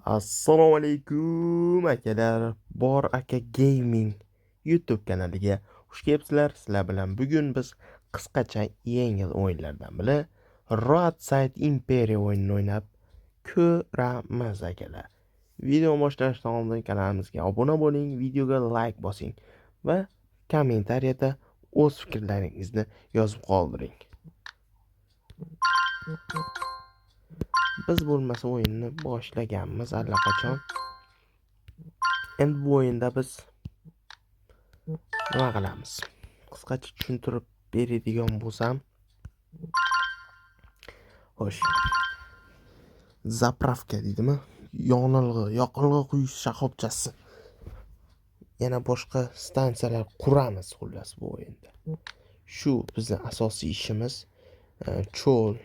Assalomu alaykum akalar. Bor aka Gaming YouTube kanaliga xush kelibsizlar. Sizlar bilan bugun biz qisqacha yengil o'yinlardan biri Roadside Imperia o'yinini o'ynab ko'ramiz akalar. Video boshlashdan oldin kanalimizga obuna bo'ling, videoga like bosing va kommentariyada o'z fikrlaringizni yozib qoldiring. Biz bo'lmasa o'yinni boshlaganmiz allaqachon. Endi bu o'yinda biz nima qilamiz? Qisqacha tushuntirib beradigan bo'lsam, xo'sh. Zapravka deydimi? Yoqilg'i quyish shoxobchasi. Yana boshqa stansiyalar quramiz xullas bu o'yinda. Shu bizning asosiy ishimiz. Cho'l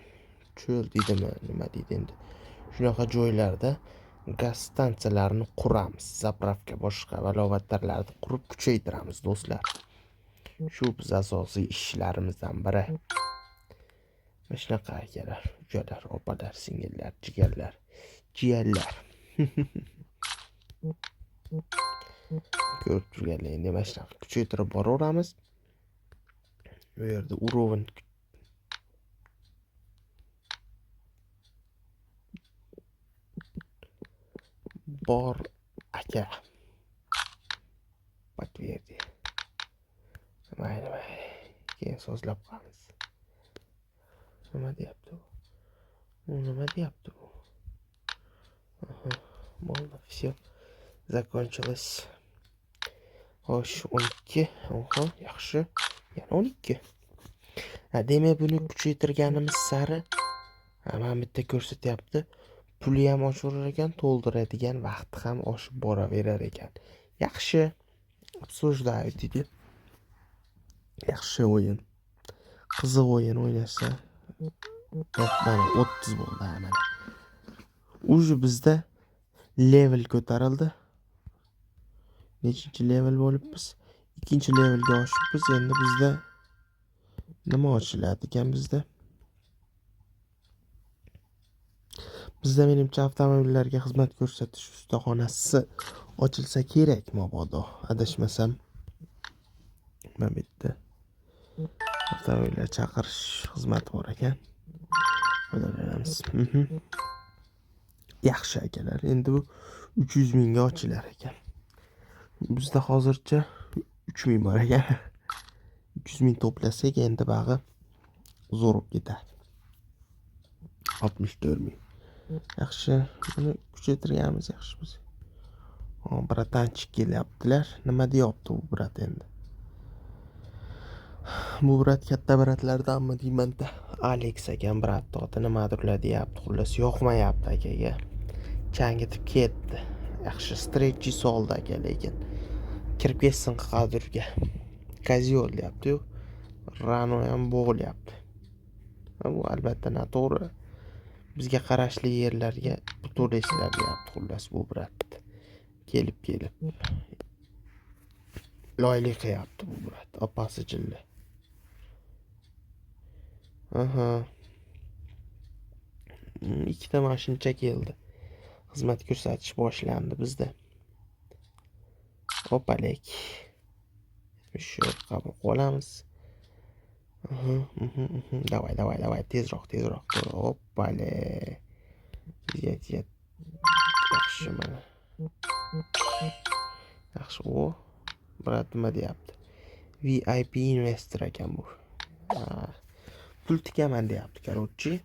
deydimi, nima deydi endi. Shunaqa joylarda gaz stansiyalarini quramiz. Zapravka boshqa balobatlarni qurib kuchaytiramiz do'stlar. Shu biz asosiy ishlarimizdan biri. Mana shunaqa akalar, ukalar, opalar, singillar, jigarlar, jiyanlar. Ko'rib turganlaringdek mana shunaqa kuchaytirib boraveramiz. Bu yerda urovin bor aka. Подтверди. Mayli, mayli. Keyin so'zlab qolamiz. Nima deyapti bu? U nima deyapti bu? Aha, bo'ldi, всё. Закончилось. Xo'sh, 12. Oho, yaxshi. Yana 12. Ha, demak buni kuchaytirganimiz sari mana bitta ko'rsatyapti. Puli ham oshaverar ekan, to'ldiradigan vaqti ham oshib boraverar ekan. Yaxshi. Обсуждаю deydi. Yaxshi o'yin. Qiziq o'yin o'ynashsa. Mana 30 bo'ldi mana. Уже bizda level ko'tarildi. Nechinchi level bo'libmiz? 2-chi levelga oshibmiz. Endi bizda nima ochiladi ekan bizda? Bizda menimcha avtomobillarga xizmat ko'rsatish ustaxonasi ochilsa kerak mabodo, adashmasam. Mana bu yerda avtomobillar chaqirish xizmati bor ekan. Foydalanamiz. Yaxshi akalar, endi bu 300 mingga ochilar ekan. Bizda hozircha 3000 bor ekan. 300 ming to'plasak endi bag'i zo'r bo'lib ketadi. 64 ming. Yaxshi, buni kuchaytirganimiz yaxshi biz. Bratanchik kelyaptilar. Nima deyapti bu brat endi? Bu brat katta bratlardanmi deyman-da. Alex ekan brat oti nimadirlar deyapti. Xullas yoqmayapti akaga. Changitib ketdi. Yaxshi stretchi soldi aka lekin. Kirib ketsin qadrga. Kazyol deyapti-yu. Rano ham bo'g'ilyapti. Bu albatta noto'g'ri. Bizga qarashli yerlarga to'laysizlar deyapti xullas bu brat. Kelib loylik qilyapti bu brat. Opasi jilli. Aha. Ikkita mashincha keldi. Xizmat ko'rsatish boshlandi bizda. Opalik. Shu qabul qilamiz. Давай, давай, давай, tezroq, tezroq. Opale. Yet, yet. Yaxshi mana. Yaxshi, o. Brat nima deyapti? VIP investor ekan bu. Pul tikaman deyapti, короче.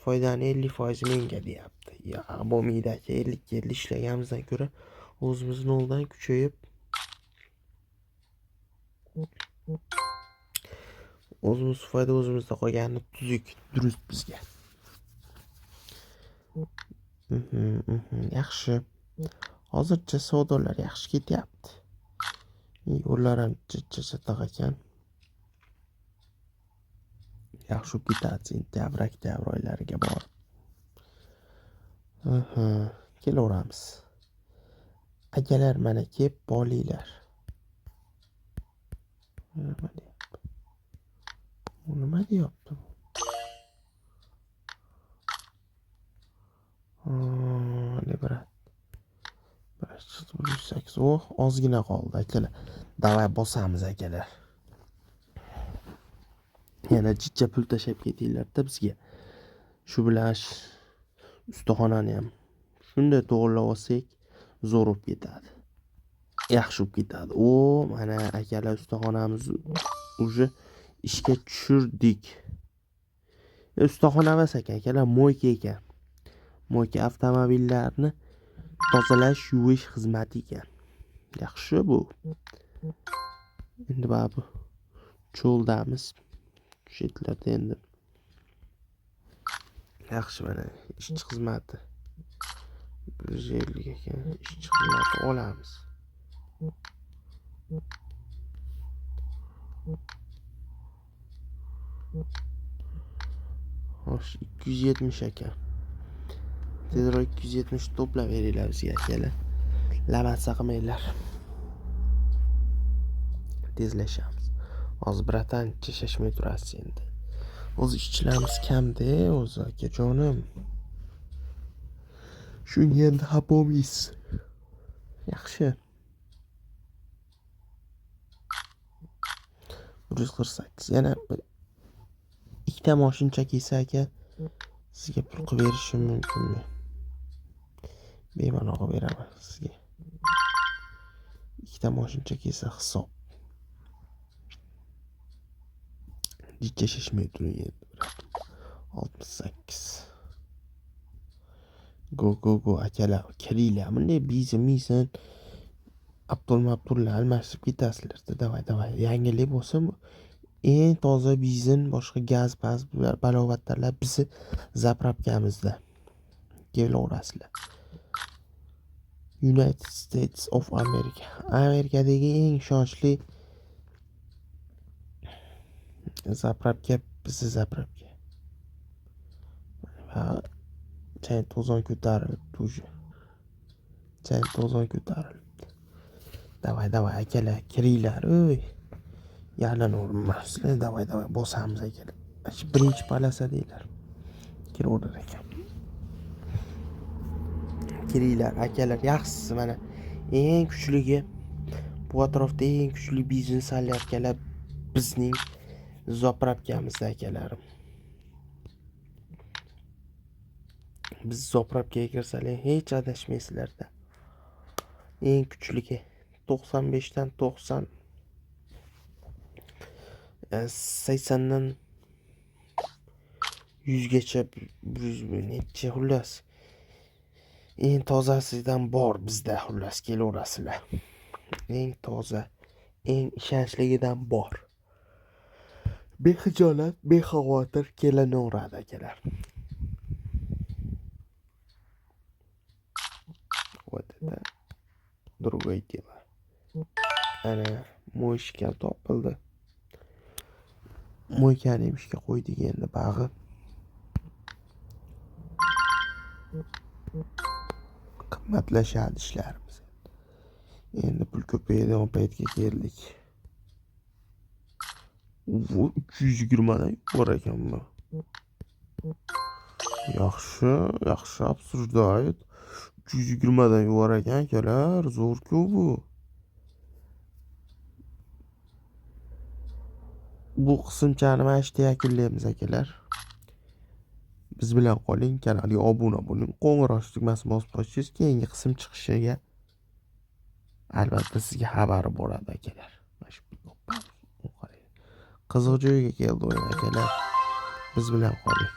Foydani 50% menga deyapti. Ya, bo'lmaydi aka, 50-50 ishlaganimizdan ko'ra o'zimiz noldan kuchayib o'zimiz foyda o'zimizda qolgani tuzuk, durust bizga. Yaxshi. Hozircha savdolar yaxshi ketyapti. Yo'llar ham chatoq ekan. Yaxshi bo'lib ketadi sentyabr, oktyabr oylariga borib. Aha, kelaveramiz. Akalar mana kelib bolinglar. Nima deyapti? Bu nima deyapti bu? Брат. 108. Oh, ozgina qoldi, akalar. Давай bosamiz, akalar. Yana jicha pul tashlab ketinglar-da bizga. Shu bilan ustaxonani ham shunday to'g'irlab olsak, zo'r bo'lib ketadi. Yaxshi bo'lib ketadi. O, mana akalar, ustaxonamizni уже ishga tushirdik. Ustaxona emas ekan, akalar, мойка ekan. Мойка, avtomobillarni tozalash, yuvish xizmati ekan. Yaxshi bu. Endi baribir cho'ldamiz. Chetlarda endi. Yaxshi, mana ishchi xizmati. 150 ekan, ishchi xizmati olamiz. Xo'sh, 270 ekan. Tezroq 270 to'plab beringlar bizga, akalar. Lamasa qilmanglar. Tezlashamiz. Hozir, братан, shashmay turasiz endi. O'zi ishchilarimiz kamda o'zi, akajonim. Shunga endi xafa bo'lmaysiz. Yaxshi. 148. Yana ikkita moshincha kelsa, aka, sizga pul qilib berishim mumkinmi? Bemalol qilib beraman sizga. Ikkita moshincha kelsa hisob. Jicha shishmay turing endi, брат. 68. Go go go, akalar, kiringlar. Bunday bizin mizin Abdul Mabdullar almashtirib ketasizlar. Давай, давай. Yangilik bo'lsin. Eng toza bizin, boshqa gaz, paz, balobatlarlar bizni заправка mizda. Kelaverasizlar. United States of America. Amerikadagi eng ishonchli заправка bizni заправка. Va chang to'zon ko'tarilibdi уже. Chang to'zon ko'tarilibdi. Давай, давай, akalar, kiringlar, ey. Yalinavermasizlar. Давай, давай, bosamiz, akalar. Shu birinchi полоса deylar. Kiraverar ekan. Kiringlar, akalar, yaxshisi mana eng kuchligi bu atrofda eng kuchli biznes akalar bizning заправка mizda, akalarim. Biz заправка ga kirsalar hech adashmaysizlarda. Eng kuchligi 95 dan 90, 80 dan 100 gacha, 100 necha, xullas. Eng tozasidan bor bizda, xullas, kelaverasizlar. Eng toza, eng ishonchligidan bor. Bexijolat, bexavotir kelinaveradi, akalar. Вот это другое дело. Ana мойщик topildi. Мойка ni ham ishga qo'ydik endi bag'i. Qimmatlashadi ishlarimiz. Endi pul ko'payadigan paytga keldik. Bu 320 dan bor ekan bu. Yaxshi, yaxshi обсуждает. 320 dan yuvar ekan, akalar, zo'r-ku bu. Bu qismchani mana shu yerda yakunlaymiz, akalar. Biz bilan qoling, kanalga obuna bo'ling, qo'ng'iroq tugmasini bosib qo'ysangiz, keyingi qism chiqishiga albatta sizga xabari boradi, akalar. Mana shu qiziq joyga keldi o'yin, akalar. Biz bilan qoling.